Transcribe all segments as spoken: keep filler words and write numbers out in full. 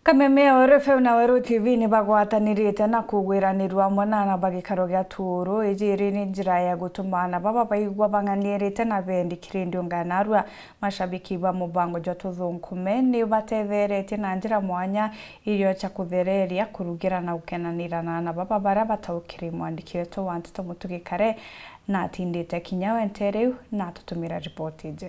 Kameme ya Weru F M na Weru T V ni bagwatanirite na kugwiranirua amwe na ana ba gikaro gia Tuuru. Iji iri ni njira ya gutuma ana baba baigua bang'aniirite na bendikiri ndiunga ya narua. Mashabiki ba mubango jwa Tuthunkume ni batetheretie na njira mwanya irio cia kuthereria, kurugira na gukenanira na ana baba baria bataukiri. Mwandiki wetu wa nteto Mutugi Kare natindite kinya we ntere iu na atutumira ripoti iji.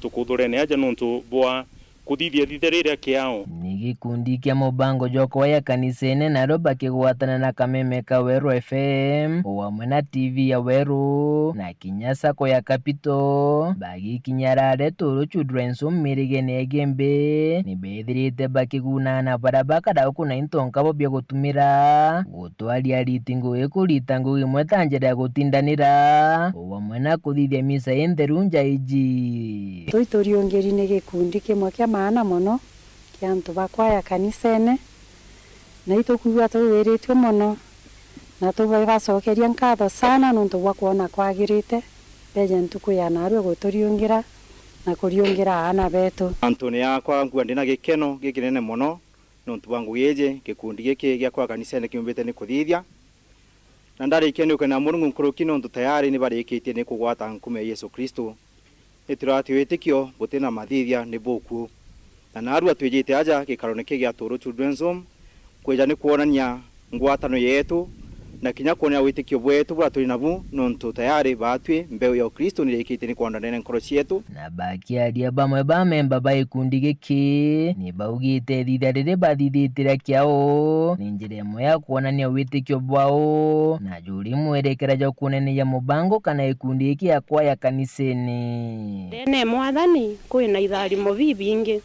Tukuthurene aja nontu bwa kuthithia thithia riria kiao. Ni gikundi kia mubango jwa kwaya kanisene nario bakigwatana na kameme ka Weru F M, o amwe na T V ya Weru, na kinya sako ya Capital, bagikinya rare Tuuru Children's Home mirigene ya Igembe, ni bethirite bakiguna na baria bakara gukuna into nkabo bia gutumira, gutwaria ariti ngugi kurita ngugi imwe ta njira ya gutindanira, o amwe na kuthithia misa intheru nja iji. Tui turiungiri ni gikundi kimwe kia maana mono kia antu ba kwaya kanisene, na itukwigua tugwiritue mono, na tubacokeria nkatho sana nontu bwa kwona kwagirite beje ntuku ya narua guturiungira na kuriungira aana betu. Antune yakwa, ngua ndina gikeno gikinene mono nontu bwa ngugi iji gikundi giki gia kwaya kanisene kiumbite ni kuthithia, na ndarikia ni gukena Murungu nkuruki nontu tayari ni barikitie ni kugwata nkume ya Yesu Kristo. Ni turati witikio butina mathithia ni bukuu. Na narua twijite aja gikarone ki gia Tuuru Children's Home, kwija ni kwonania ngwatano yetu, na kinya kwonania witikio bwetu buria turi nabu, nontu tayari baatwi mbeu ya Ukristo ni irikitie ni kwonda ndene nkoro cietu. Na bakiaria, bamwe ba memba ba gikundi giki ni baugite ithitha riri bathithitie ria kiao ni njira imwe ya kwonania witikio bwao, na juri mwerekera jwa kuneneja mubango kana gikundi giki ya kwaya kanisene. Ndene ya Mwathani kwina itharimo bibingi.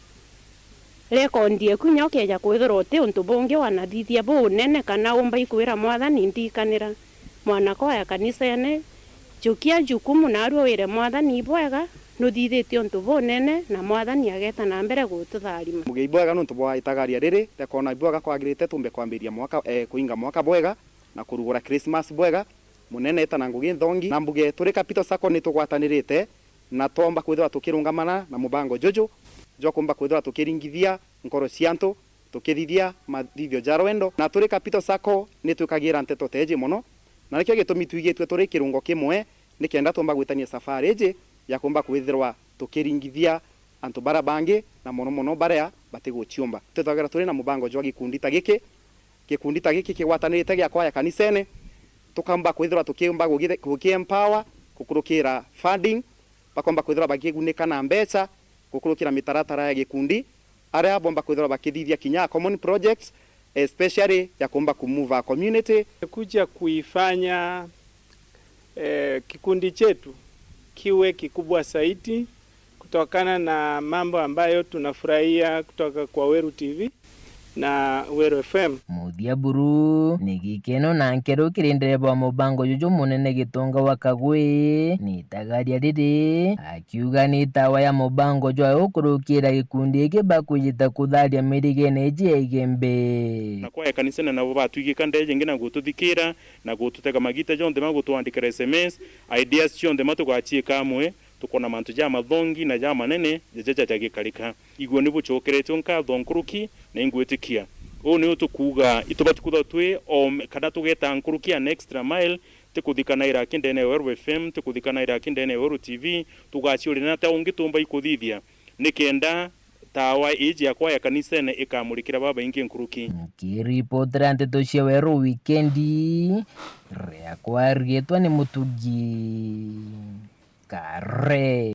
Rekondi eku inya ukeja kwithirwa uti untu bungi wanathithia bunene kana umba ikwira Mwathani, ndikanira mwana kwaya kanisene, jukia jukumu narua wire Mwathani ibwega, nuthithitie untu bunene na Mwathani ageta na mbere gututharima. Mugei bwega nontu bwa itagaria riri, rekona ibwega kwagirite tumbe kwambiria mwaka, eh, kuinga mwaka bwega na kurugura Christmas bwega. Munene eta na ngugi nthongi, na mbuge turi Capital Sacco ni tugwatanirite na twomba kwithirwa tukirungamana na mubango juju jwa kumba kwithirwa tukiringithia nkoro cia antu, tukithithia mathithio ja rwendo. Na turi Capital Sacco ni twikagira nteto teji mono, na nikio gitumi twigitue turi kirungo kimwe nikenda twomba gwitania safari iji ya kumba kwithirwa tukiringithia antu baria bangi, na mono mono baria batiguciumba. Twithagira turi na mubango jwa gikundi ta giki, gikundi ta giki kigwatanirite gia kwaya kanisene, tukamba kwithirwa tukiumba gugi-, guki-empower gukurukira funding, bakomba kwithirwa bakigunika na mbeca gukurukira mitaratara ya gikundi, aria bomba kwithirwa bakithithia kinya common projects, especially ya kumba kumove our community. Kuja kuifanya, eh, kikundi chetu kiwe kikubwa zaidi kutokana na mambo ambayo tunafurahia kutoka kwa Weru T V na Weru F M. Muthia buru ni gikeno na nkero kiri ndereba wa mubango juju munene Gitonga wa Kagwi, ni itagaria riri, akiuga ni tawa ya mubango jwa ukurukira gikundi giki bakwijite kutharia mirigene iji ya Igembe. Na kwaya kanisene nabo batwigika ndeje ingi na gututhikira na gututega magita jonthe ma gutwandikira S M S, ideas cionthe ma tugaciika amwe, tukoona mantu jamathongi na jamanene jaja jagikarika. Igwe ni bucokeretwe nkatho nkuruki, na ingwitikia. Uu ni utukuuga itubati kwithirwa twi o, kana tugeta nkuruki an extra mile, ti kuthikanaira aki ndene ya Weru F M, ti kuthikanaira aki ndene ya Weru T V, tugaciuria na ta ungi tumba ikuthithia, nikenda tawa iji ya kwaya kanisene ikamurikira babaingi nkuruki. Nkiripotera nteto cia Weru Wikendi, riakwa riitwa ni Mutugi Kare.